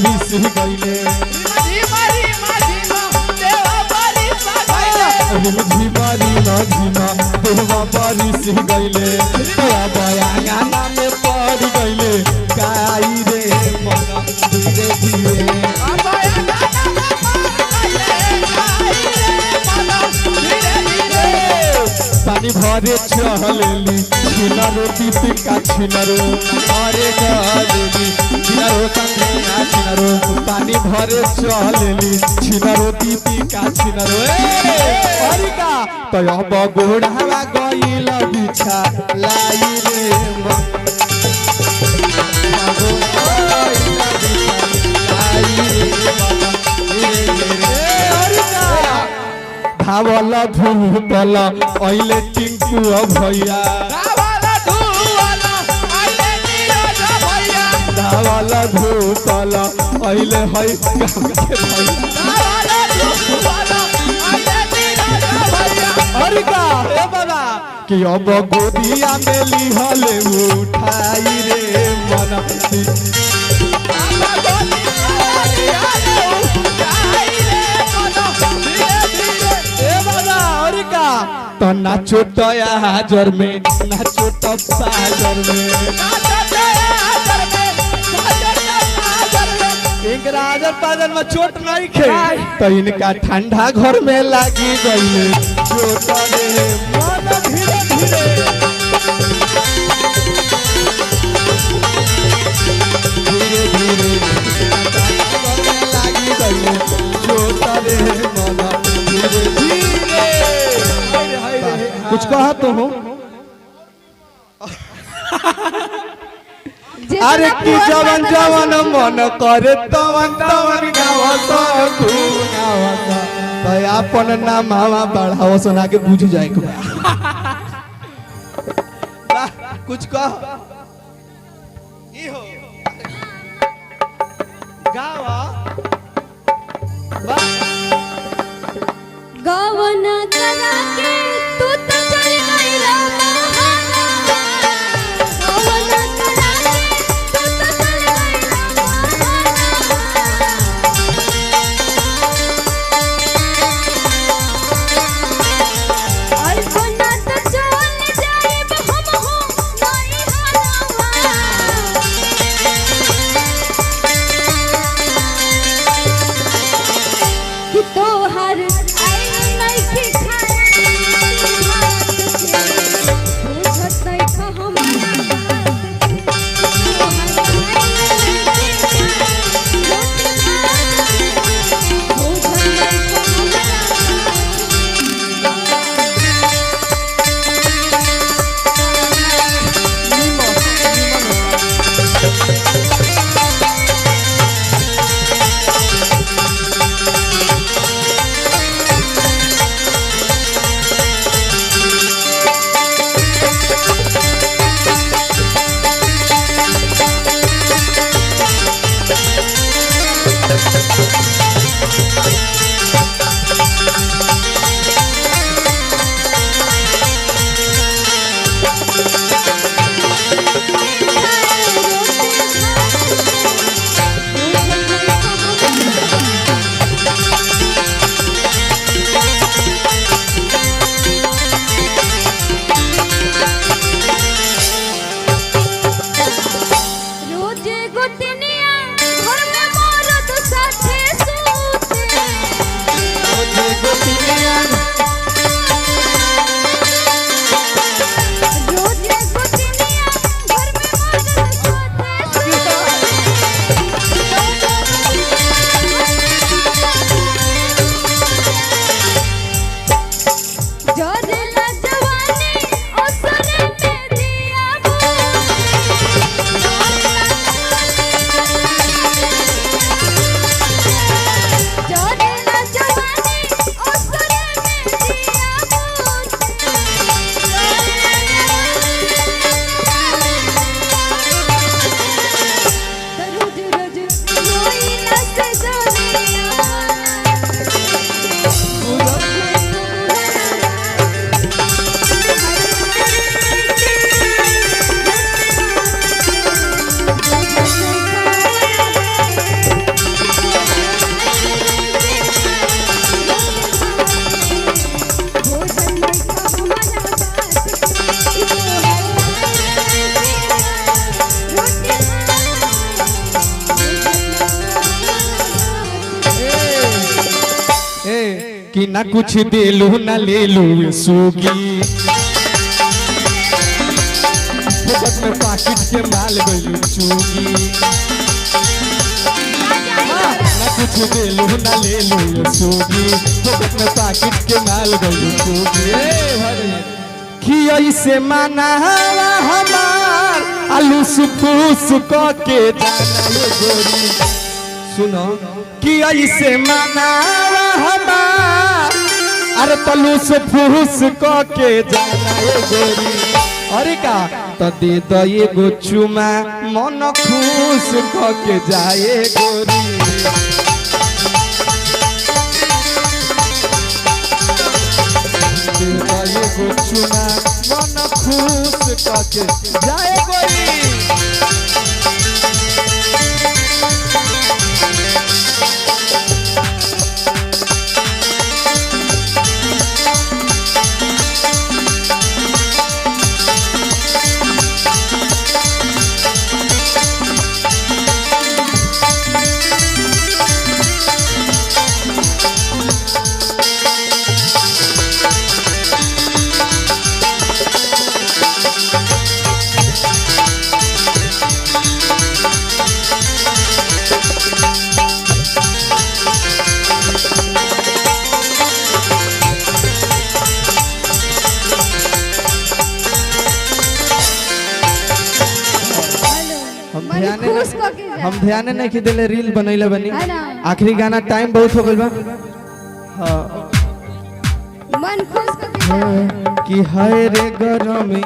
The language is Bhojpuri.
रिस गइले। रिमझिमा रिमा झिमा देवा बारिश गइले। तोरा बया गाना में पड़ गइले गाई रे मन धीरे धीरे। पानी भरे चलेली छिनारो दीपिका छिनारो अरे चलेली छिनारो संगे छिनारो। पानी भरे चलेली छिनारो दीपिका छिनारो। ए हरिका तो अब गोढ़ावा गइल बिछा लाई रे मन धावल धूपल अइले टिंकू भैया। धावल धूपल अइले है गाँव के भैया। हरिका ए बाबा कि अब गोदिया में लिहल उठाई रे मन। तो नाचो तो हाजर में नाचो तो पाजर में। इनका हाजर पाजर में चोट नहीं खे तो इनका ठंडा घर में लागी गई चोट रे मन धीरे धीरे। धीरे धीरे घर में लागी गई चोट रे मन धीरे धीरे। कुछ कहा तो हो। अरे की जवन जवन मन करे तवन तवन गावत गावत तो अपन नाम हवा बढ़ाओ सुना के बुझ जाए के बा। कुछ कह इहो गावा गवन करा के तू तो चल गइला बहाना। गवन करा के तू तो चल गइला बहाना। अल्पना तो चल जाएब हम हो नहीं हरावा। कि तोहर आई नइखे खाना। कि ना कुछ देलू ना लेलू सुगी, फोकट में पाकिट के माल गइलू चुगी। ना कुछ देलू ना लेलू सुगी, फोकट में पाकिट के माल गइलू चुगी। ए भरे कि ऐसे मनावा हमार आलू सुफूस क के जाना ये गोरी। सुनो कि ऐसे मनावा हमार अरे तलू से फूस क के जाना ये गोरी। अरे का तो दे दो एगो चुमा मन खुश क के जाए गोरी। दे दो एगो चुमा मन खुश क के जाए गोरी। हम मन ध्यान खुश क के जा। हम ध्यान नहीं कि देले रील बनैले बनी। है ना। आखिरी गाना टाइम बहुत हो गइल बा। हाँ मन खुश क के जा। कि हाय रे गरमी।